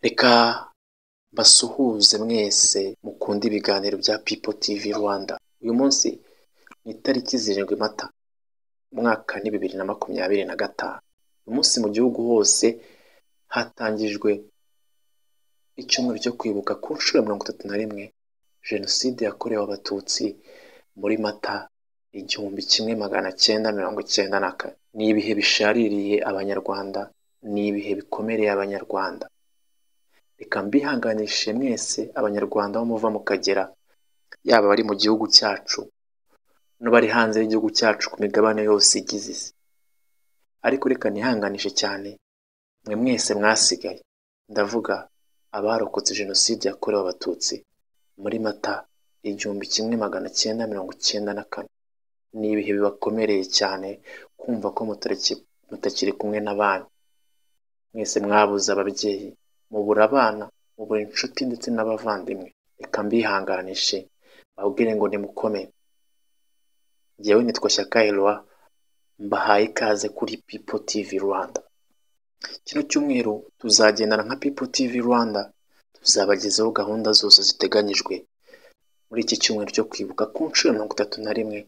Reka mbasuhuze mwese mukunda ibiganiro bya People TV Rwanda. Uyu munsi ni itariki 7 Mata, umwaka ni 2025. Uyu munsi mu gihugu hose hatangijwe icyumweru cyo kwibuka ku nshuro ya 31 Jenoside yakorewe Abatutsi muri Mata 1994. Ni ibihe bishaririye Abanyarwanda, ni ibihe bikomereye Abanyarwanda. Reka mbihanganishe mwese Abanyarwanda aho muva mukagera, yaba abari mu gihugu cyacu n'abari hanze y'igihugu cyacu ku migabane yose igize isi. Ariko reka nihanganishe cyane mwe mwese mwasigaye, ndavuga abarokotse Jenoside yakorewe Abatutsi muri Mata 1994. Ni ibihe bibakomereye cyane kumva ko mutakiri kumwe n'abanyu. Mwese mwabuze ababyeyi, mubura abana, mubura inshuti ndetse n'abavandimwe. Reka mbihanganishe mbabwire ngo nimukomere. Njyewe nitwa Shyaka Eloi, mbahaye ikaze kuri People TV Rwanda. Kino cyumweru tuzagendana nka People TV Rwanda, tuzabagezaho gahunda zose ziteganyijwe muri iki cyumweru cyo kwibuka ku nshuro ya 31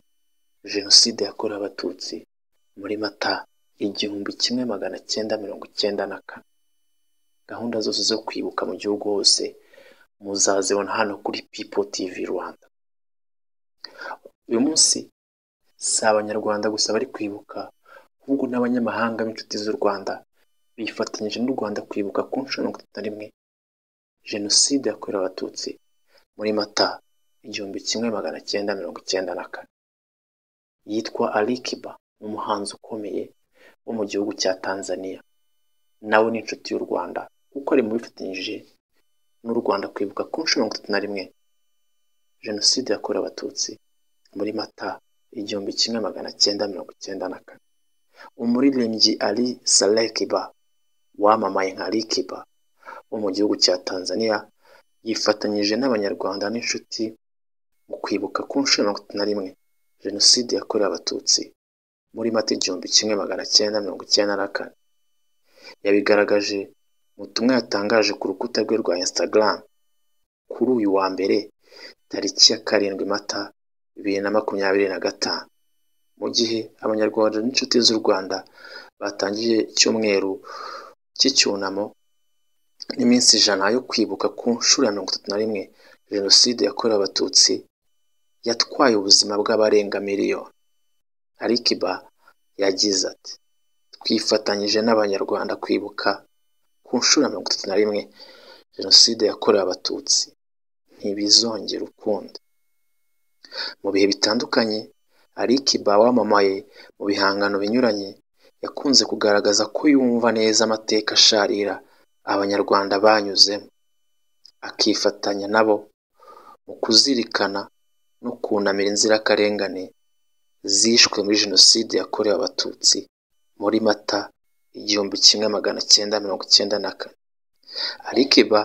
Jenoside yakorewe Abatutsi muri Mata 1994. Gahunda zose zo kwibuka mu gihugu hose muzazibona hano kuri People TV Rwanda. Uyu munsi si Abanyarwanda gusa bari kwibuka, ahubwo n'abanyamahanga b'inshuti z'u Rwanda bifatanyije n'u Rwanda kwibuka ku nshuro ya 31 Jenoside yakorewe Abatutsi muri Mata 1994. Yitwa Ali Kiba, ni umuhanzi ukomeye wo mu gihugu cya Tanzania. Nawe ni inshuti y'u Rwanda kuko ari mu bifatanyije n'u Rwanda kwibuka ku nshuro ya 31 Jenoside yakorewe Abatutsi muri Mata 1994. Umuririmbyi Ali Saleh Kiba wamamaye nka Ali Kiba wo mu gihugu cya Tanzania yifatanyije n'Abanyarwanda n'inshuti mu kwibuka ku nshuro ya 31 Jenoside yakorewe Abatutsi muri Mata 1994. Yabigaragaje mu butumwa yatangaje ku rukuta rwe rwa Instagram kuri uyu wa mbere tariki ya 7 Mata 2025, mu gihe Abanyarwanda n'inshuti z'u Rwanda batangiye icyumweru cy'icyunamo n'iminsi 100 yo kwibuka ku nshuro ya 31 Jenoside yakorewe Abatutsi yatwaye ubuzima bw'abarenga miliyoni. Ali Kiba yagize ati: "Twifatanyije n'Abanyarwanda kwibuka ku nshuro ya 31 Jenoside yakorewe Abatutsi, ntibizongera ukundi." Mu bihe bitandukanye, Ali Kiba wamamaye mu bihangano binyuranye yakunze kugaragaza ko yumva neza amateka asharira Abanyarwanda banyuzemo, akifatanya nabo mu kuzirikana no kunamira inzirakarengane zishwe muri Jenoside yakorewe Abatutsi muri Mata 1994. Ali Kiba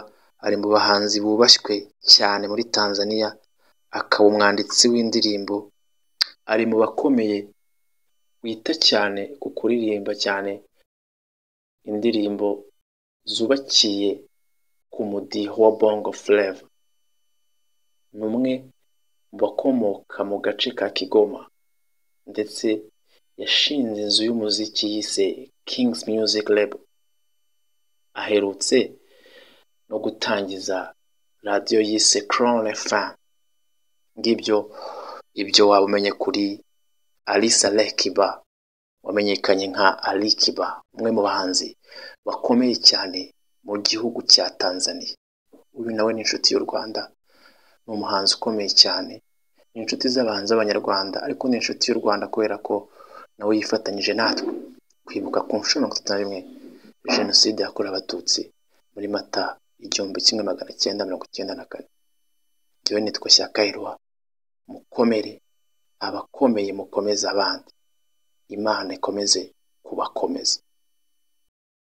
ari mu bahanzi bubashywe cyane muri Tanzania, akaba umwanditsi w'indirimbo, ari mu bakomeye wita cyane ku kuririmba cyane indirimbo zubakiye ku mudiho wa Bongo Flava. Ni umwe mu bakomoka mu gace ka Kigoma ndetse yashinze inzu y'umuziki yise Kings Music Label. Aherutse no gutangiza radiyo yise Crown FM. Ngibyo ibyo waba umenye kuri Ali Saleh Kiba wamenyekanye nka Ali Kiba, umwe mu bahanzi bakomeye cyane mu gihugu cya Tanzania. Uyu nawe ni inshuti y'u Rwanda, ni umuhanzi ukomeye cyane, ni inshuti z'abahanzi b'Abanyarwanda, ariko ni inshuti y'u Rwanda kubera ko nawe yifatanyije natwe kwibuka ku nshuro 31 Jenoside yakorewe Abatutsi muri Mata 1994. Njyewe nitwa Shyaka Eloi, mukomere, abakomeye mukomeze abandi, Imana ikomeze kubakomeza.